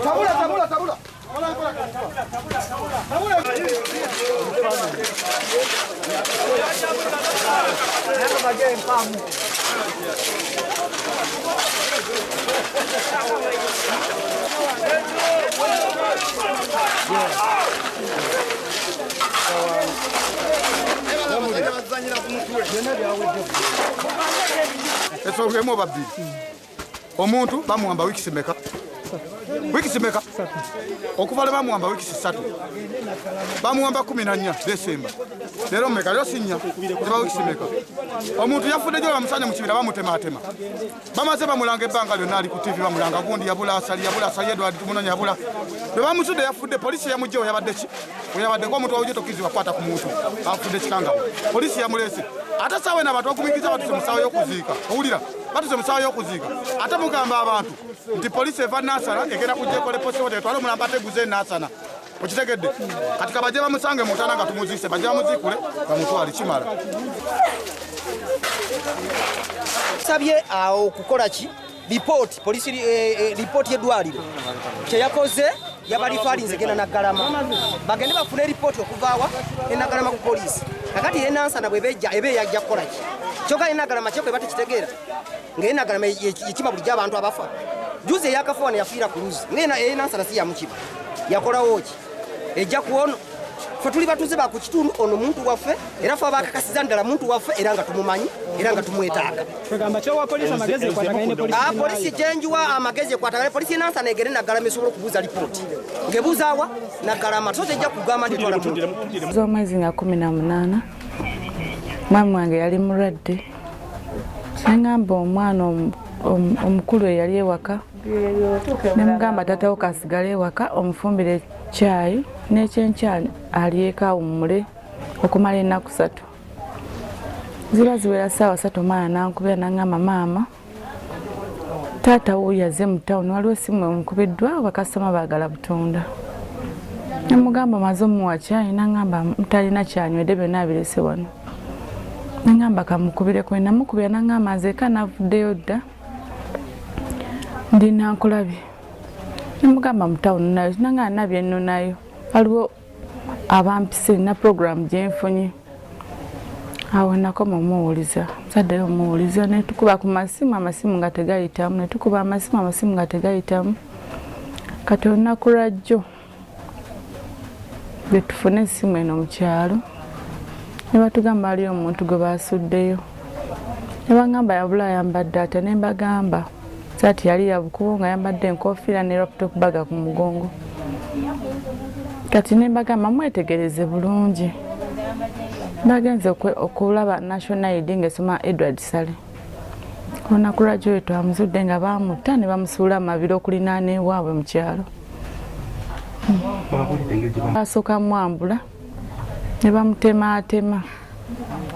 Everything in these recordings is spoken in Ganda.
Tabula, tabula, tabula. Ensonga emu oba bbiri. Omuntu bamuwamba wiikisi meka? Wiikisi meka? Okuva lwe bamuwamba wiikisi 3. Bamuwamba 14 Desemba. Leero meka? Leero si 4. Ziba wiikisi meka? Omuntu yafudde gyo bamusanye mu kibira bamutematema. Bamaze bamulanga ebbanga lyonna ali ku TV bamulanga gundi yabula asali yabula asali Edward Tumunonya yabula. Lwe bamusudde yafudde poliisi yamuggyewo yabadde ki? Weyabadde ng'omuntu wawujje tokkirizibwa kukwata ku muntu afudde kikangabwa. Poliisi yamuleese. Ate ssaawa eno abantu bagumiikiriza batuuse mu ssaawa y'okuziika. Owulira? Batuuse mu ssaawa y'okuziika. Ate mugamba abantu nti poliisi eva Nansana egenda kujja ekole postmortem etwale omulambo ate eguze e Nansana. Okitegedde? Kati kabajje bamusange mu ntaana nga tumuziise, bajje bamuziikule bamutwale kimala. Sabye awo okukola ki? Lipooti, polisi lipooti y'eddwaliro kye yakoze yabalifalinze genda Naggalama bagende bafune lipooti okuvaawa e Naggalama ku poliisi. Kakati ye Nansana bwe bejja eba eyajja kukola ki? Kyokka ye Naggalama kyokka eba tekitegeera nga ye Naggalama ekima bulijjo abantu abafa. Juzi eyakafa wano yafiira ku luzzi nga eye Nansana si yamukiba yakolawo ki? Ejja kuwono. Ffe tuli batuuze ba ku kitundu, ono muntu waffe era ffe abakakasiza ddala muntu waffe era nga tumumanyi era nga tumwetaaga. Polisi gyenjiwa amagezi ekwatagane polisi Nansana egere Naggalama esobola okubuuza lipooti ng'ebuuzaawa Naggalama so tejja kugamba nti twala muntu. Z'omwezi nga 18 mwami wange yali mulwadde, nengamba omwana omukulu eyali ewaka nemugamba taatawo kasigale ewaka omufumbire kyayi n'ekyenkya alyeko awummule okumala ennaku 3. Ziba ziwera ssaawa 3 omwana n'ankubira n'angamba maama taata wuuyo azze mu tawuni waliwo essimu emukubiddwa bakasitoma baagala butunda. Namugamba omaze omuwa kyayi n'angamba talina kyanywedde byonna abirese wano. Nangamba kamukubireko, namukubira n'angamba nze eka navuddeyo dda ndi Nankulabye. Namugamba mu tawuni nayo nangamba nabye nno nayo waliwo abampise na program gye nfunye. Awo nakoma omuwuliza, nzaddeyo omuwuliza ne tukuba ku masimu, amasimu nga tegayitamu, ne tukuba amasimu, amasimu nga tegayitamu. Kati olunaku lwa jjo lwe tufuna essimu eno mu kyalo ne batugamba waliyo omuntu gwe baasuddeyo. Ne bangamba yabula ayambadde atya, ne mbagamba saati yali ya bukubo nga ayambadde enkofiira ne laptop bag ku mugongo. Kati ne mbagamba mwetegereze bulungi. Bagenze okulaba National ID ng'esoma Edward Sale. Olunaku lwa jjo lwe twamuzudde nga baamutta ne bamusuula amabiro okulinaana ewaabwe mu kyalo. Basooka mwambula ne bamutemaatema,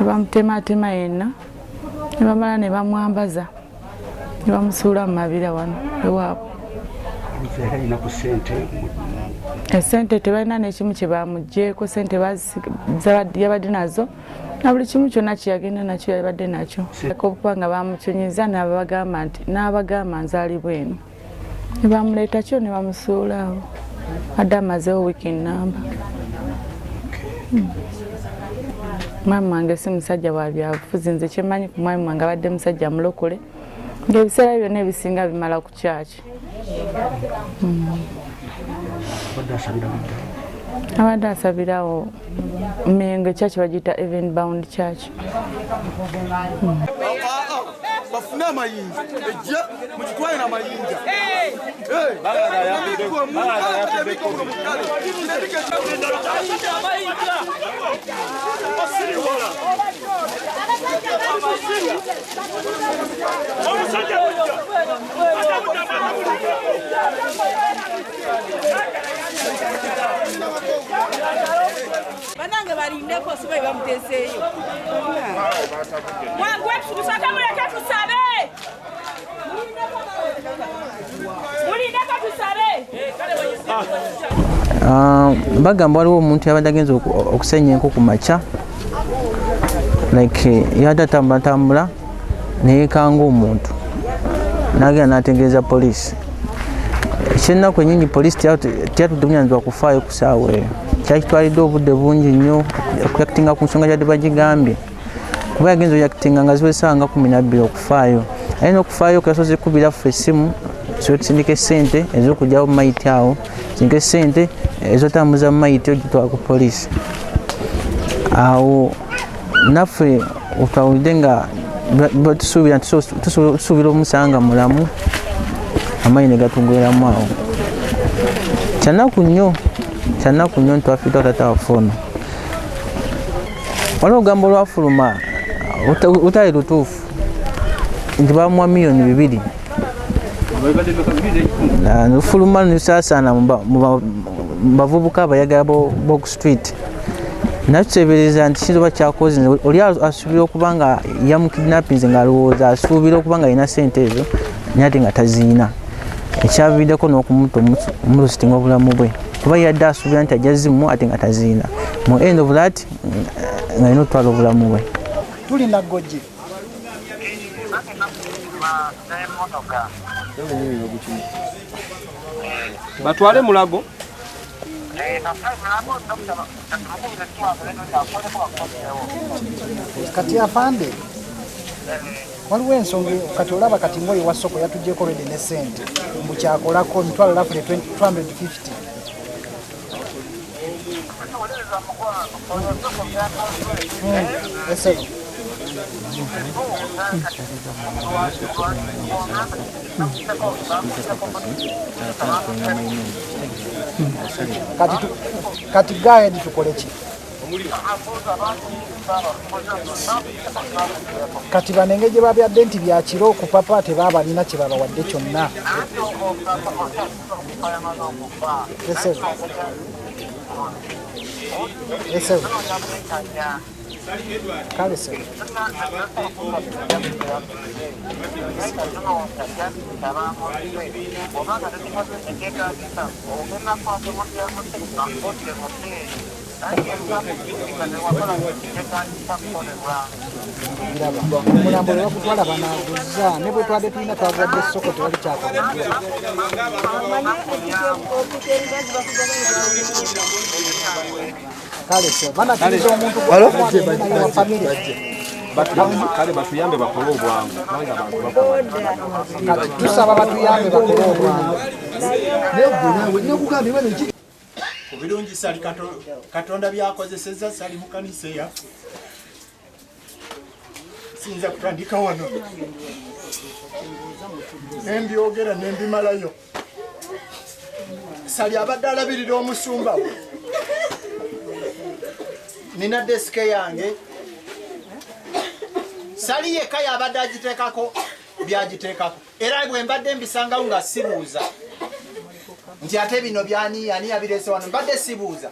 ne bamutemaatema yenna ne bamala ne bamwambaza ne bamusuula mu mabira wano ewaabwe. Esente tebalina n'ekimu kye bamuggyeeko, sente yabadde nazo na buli kimu kyonna kye yagenda nakyo yabadde nakyo. Okuba nga bamucunyiza n'abagamba nti n'abagamba nzaalibwa eno. Ne bamuleeta kyo ne bamusuula awo. Adde amazeewo wiiki nnamba. Mwami wange si musajja wa byabufuzi, nze kye mmanyi ku mwami wange abadde musajja mulokole ng'ebiseera byonna ebisinga bimala ku kyaki. Abadde asabirawo Mengo church bagiyita Even Bound Church. Bafune amayinja ejje mukitwale n'amayinja. Banange balindeko sibai bamuteeseeyo. Mwangu wetu tusaka muleke tusabe. Bagamba waliwo omuntu yabadde agenze okusenya enku ku makya, like yabadde atambulatambula neyekanga omuntu nagenda nategeeza poliisi. Ekyennaku enyingi poliisi teyatudde bunyanzibwa kufaayo ku saawa eyo, kyakitwalidde obudde bungi nnyo okuyakitinga ku nsonga gyadde bagigambye, kuba yagenza oyakitinga nga ziweza essaawa nga 12 okufaayo. Aye n'okufaayo yasoose kubira ffe essimu so tusindike ssente ez'okugyawo mayiti awo, tusindike ssente ezotambuza mayiti ogitwala ku poliisi. Awo naffe otwawulidde nga tusuubira tusuubira omusanga mulamu, amaanyi ne gatugweramu awo. Kyanaku nnyo, kyanaku nnyo nti twafiiriddwa taata waffe ono. Waliwo olugambo olwafuluma lutali lutuufu nti bamuwa 2 million, lufuluma lusaasaana mu bavubuka abayaga b'oku street. Naye tuteebereza nti kiyinza oba kyakoze oli asuubira okuba nga yamukidnappinze, ng'alowooza asuubira okuba nga alina ssente ezo, naye ate nga taziina, ekyaviiriddeko n'okumutta omulustinga obulamu bwe, kuba yadde asuubira nti ajja zimu ate nga taziina. Mu end of that ng'alina okutwala obulamu bwe. Tuli Naggoje. Batwale Mulago. Kati afande, waliwo ensonga. Kati olaba kati ngoyo wa soko yatugyeko redi ne sente mbu kyakolako emitwalo lafule 250. Esebo. Kati gaedi tukole ki? Kati bano engeri gye babyadde nti byakiro ku papa, tebabalina kye babawadde kyonna. Esebo, esebo. Kale sebo. Biraba omulambo lwe bakutwala banaguza ne bwe twadde tulina twagadde esoko, tewali kyakoleddwa. Kale sebo, banakkiriza omuntu wa famire. Kale batuyambe bakole obwangu kubanga abantu bakola. Kati tusaba batuyambe bakole obwangu. Ku birungi Sali Katonda byakozeseza Sali mu kanisa eyaffe, siyinza kutandika wano nembyogera nembimalayo. Sali abadde alabirira omusumba we. Nina desk yange, Sali yekka yabadde agiteekako byagiteekako, era bwe mbadde mbisangawo nga sibuuza nti ate bino byani, ani yabireese wano. Mbadde sibuuza,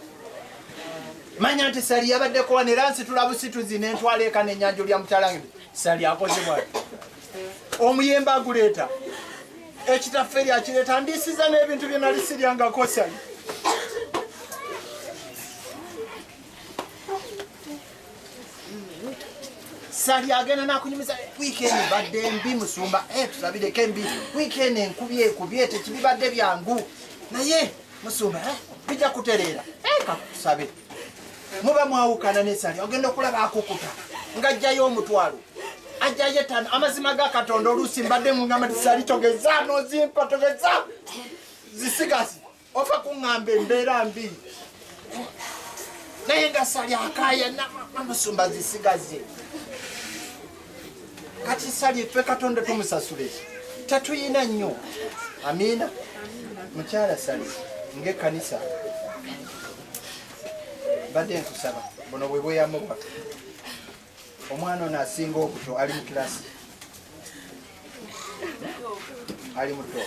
manya nti Sali yabaddeko wano, era nsitula busituzi nentwala eka nenyanjo lya mukyala. Sali akoze bwati, omuyembe aguleeta, ekitaffe eri akireeta, ndisiza n'ebintu bye nali siryangako. Sali Sali agenda nakunyumiza, "Wiikendi badde mbi musumba, tusabireko embi wiikendi, enkubye ekubye, tekibibadde byangu, naye musumba, bijja kutereera, kakutusabe." Muba mwawukana ne Sali, ogenda okulaba akukuta ng'ajjayo 5,000, ajjayo 5. Amazima ga Katonda, oluusi mbadde mungamba nti Sali togeza nozimpa, togeza zisigazi, ofa kuŋŋamba embeera mbi, naye nga Sali akaya namusumba zisigaze. Kati Sali ffe Katonda tumusasule tetuyina nnyo. Amiina. Mukyala Sali, ng'ekkanisa badde nkusaba buno bwe bweyamo bwaffe. Omwana ono asinga obuto ali mu kilasi, ali muto.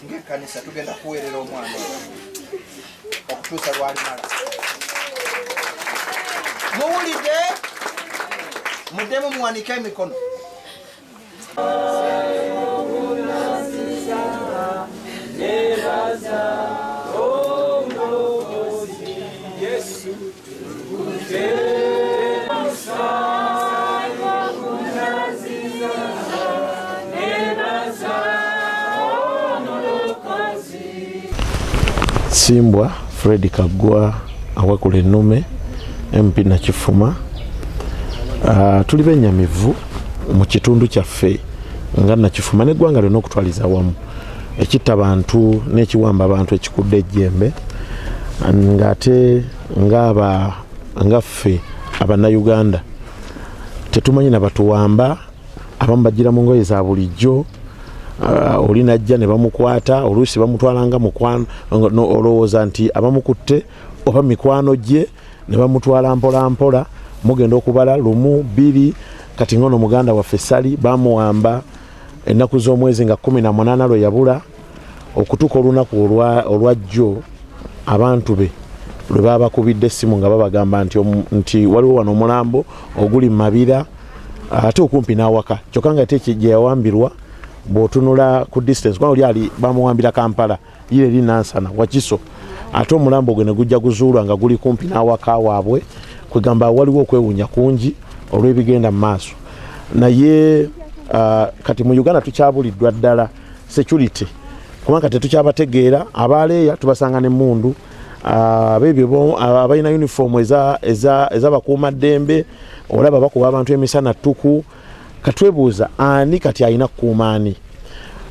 Ng'ekkanisa tugenda kuweerera omwana ono okutuusa lwalimala. Muwulidde? Muddemu muwanike emikono. Nebaza. Simbwa Fred Kaggwa awakula ennume MP Nakifuma. Tuli bennyamivu mu kitundu kyaffe nga Nakifuma n'eggwanga lyonna okutwaliza awamu, ekitta abantu n'ekiwamba abantu ekikudde ejjembe, ng'ate nga ffe Abannayuganda tetumanyi na batuwamba. Abamu bagira mu ngoye za bulijjo, oli najja ne bamukwata, oluusi bamutwala nga mukwano, olowooza nti abamukutte oba mikwano gye, ne bamutwala mpola mpola, mugenda okubala 1 2. Kati ngono muganda waffe Sali bamuwamba ennaku z'omwezi nga 18 lwe yabula, okutuuka olunaku olwajjo abantu be lwe babakubidde essimu nga babagamba nti waliwo wano omulambo oguli mu Mabira ate okumpi n'awaka, kyokka nga ate gye yawambirwa bw'otunula ku distance, kubanga oli ali bamuwambira Kampala, yire eri Nansana Wakiso, ate omulambo gwe ne gujja guzuulwa nga guli kumpi n'awaka waabwe. Kwegamba waliwo okwewuunya kungi olw'ebigenda mu maaso. Naye kati mu Uganda tukyabuliddwa ddala security, kubanga tetukyabategeera. Abaleeya tubasanga n'emmundu, ab'ebyo abalina uniform ez'abakuumaddembe, olaba bakuba abantu emisana ttuku. Katwebuuza ani kati alina kukuuma ani?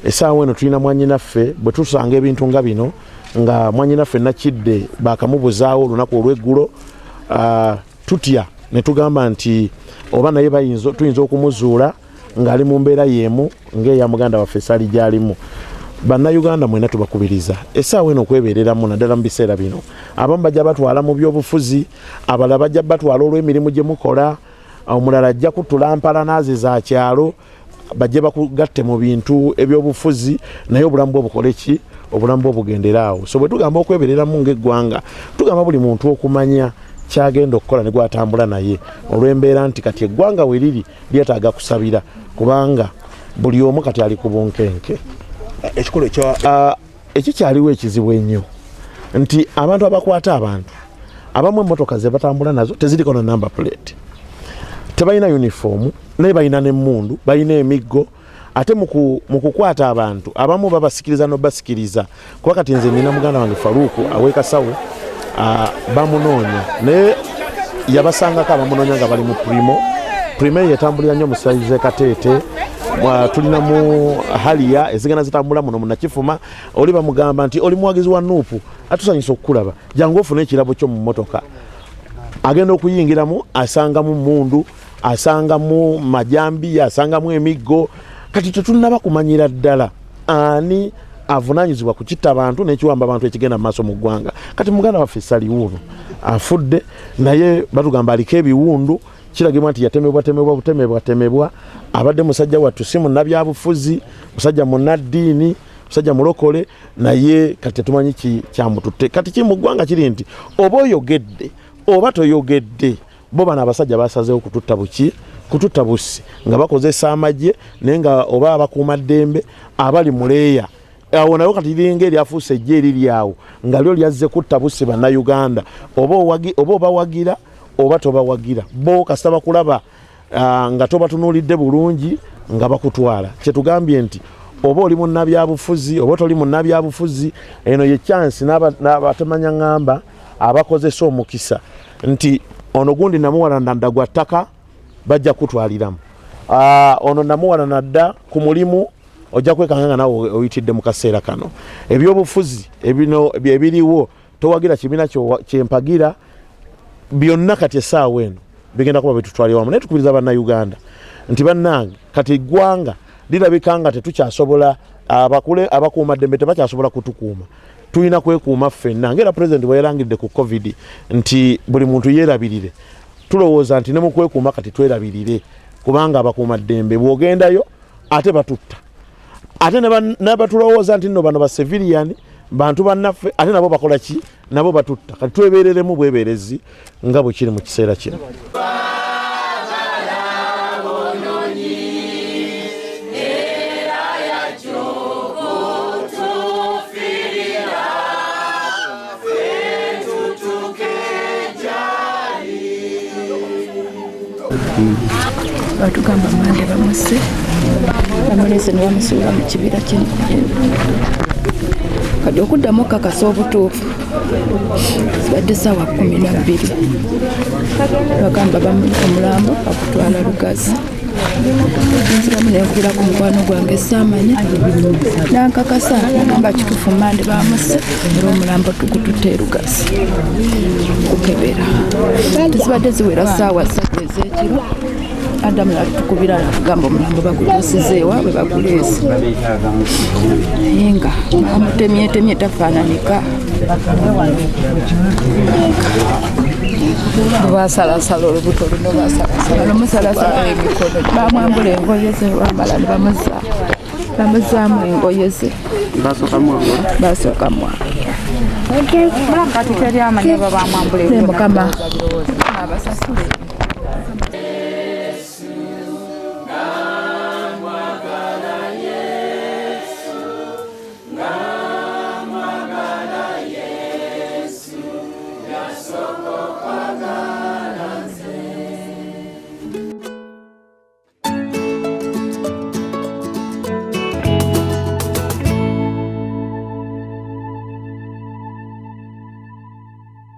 Essaawa eno tulina mwannyinaffe, bwe tusanga ebintu nga bino, nga mwannyinaffe Nakidde baakamubuzaawo olunaku olw'eggulo, tutya ne tugamba nti oba naye tuyinza okumuzuula ng'ali mu mbeera y'emu ng'eya muganda waffe Sali gy'alimu. Bannayuganda mwena tubakubiriza essaawa eno okwebeereramu, naddala mu biseera bino. Abamu bajja batwala mu byobufuzi, abalala bajja batwala olw'emirimu gye mukola, omulala ajja kutula mpalana za kyalo, bajje bakugatte mu bintu ebyobufuzi, naye obulamu bwo bukole ki? Obulamu bwo bugendera awo. So bwe tugamba okwebereramu ng'eggwanga, tugamba buli muntu okumanya kyagenda okukola ne gwatambula naye, olw'embeera nti kati eggwanga we liri lyetaaga kusabira, kubanga buli omu kati ali ku bunkenke. Ekikolo ekya Ekikyaliwo ekizibu ennyo nti abantu abakwata abantu abamu emmotoka ze batambula nazo teziriko na number plate, tebalina uniform, naye balina n'emmundu, balina emiggo. Ate mu kukwata abantu abamu babasikiriza n'obasikiriza, kuba kati nze nina muganda wange Faruku aw'e Kasawo, bamunoonya, naye yabasangako abamunoonya nga bali mu Premio. Premio eyo etambulira nnyo mu saize Kateete, tulina mu Harrier ezigenda zitambula muno mu Nakifuma. Oli bamugamba nti oli muwagizi wa NUP, atusanyusa okukulaba, jangu ofune ekirabo kyo mu mmotoka. Agenda okuyingiramu asangamu mundu, asangamu majambiya, asangamu emiggo. Kati tetunnaba kumanyira ddala ani avunaanyizibwa ku kitta abantu n'ekiwamba abantu ekigenda mu maaso mu ggwanga. Kati muganda waffe Saliwuuno afudde, naye batugamba aliko ebiwundu, kiragibwa nti yatemebwa temebwa butemebwa temebwa. Abadde musajja wattu, si munnabyabufuzi, musajja munnaddiini, musajja mulokole, naye kati tetumanyi kyamututte. Kati ki mu ggwanga kiri nti oba oyogedde oba toyogedde, bo bano abasajja basazeewo kututta buki, kututta bussi, nga bakozesa amagye, naye nga oba abakuumaddembe abali muleeya awo nayo kati liringa eryafuuse ejje eriri awo nga lyo lyazze kutta bussi Bannayuganda. Oba obawagira oba tobawagira, bo kasita bakulaba nga tobatunuulidde bulungi nga bakutwala. Kyetugambye nti oba oli munnabyabufuzi oba toli munnabyabufuzi, eno ye chance n'abatemanya ŋŋamba abakozesa omukisa nti ono gundi namuwala nadda gwa ttaka, bajja kutwaliramu. Ono namuwala nadda ku mulimu, ojja kwekanga nga nawe oyitidde mu kaseera kano. Ebyobufuzi ebino ebiriwo, towagira kibiina kyempagira, byonna kati essaawa eno bigenda kuba bitutwalira wamu. Naye tukubiriza Bannayuganda nti bannange, kati eggwanga lirabika nga tetukyasobola, abakuumaddembe tebakyasobola kutukuuma, tulina kwekuuma ffenna, ngaera pulezidenti bwe yalangiridde ku COVID nti buli muntu yeerabirire. Tulowooza nti ne mu kwekuuma kati twerabirire, kubanga abakuumaddembe bw'ogendayo ate batutta, ate n'abatulowooza nti nno bano ba civilian bantu bannaffe, ate nabo bakola ki? Nabo batutta. Kati twebereremu bweberezi nga bwe kiri mu kiseera kino. Batugamba mande bamuse, bamulese ne bamusuula mu kibira kino. Kati okuddamu okukakasa obutuufu zibadde saawa 12, bagamba omulambo bagutwala Lugazi. Nziramu nenkubira ku mukwano gwange saamanya, nankakasa nagamba kituufu, mande bamuse era omulambo tugututte e Lugazi kukebera. Tezibadde ziwera saawa 3 ez'ekiro, Adamu natukubira natugamba omulambo bagutuusiza ewaabwe baguleese, naye nga bamutemyetemye tafaananika. Basalasala olubuto luno, basalasala Bamusalasala emikono, bamwambula engoye ze, bamala ne bamuzaamu engoye ze. Basooka mwangula. Kati teri amanyi oba bamwambula. Mukama abasasule.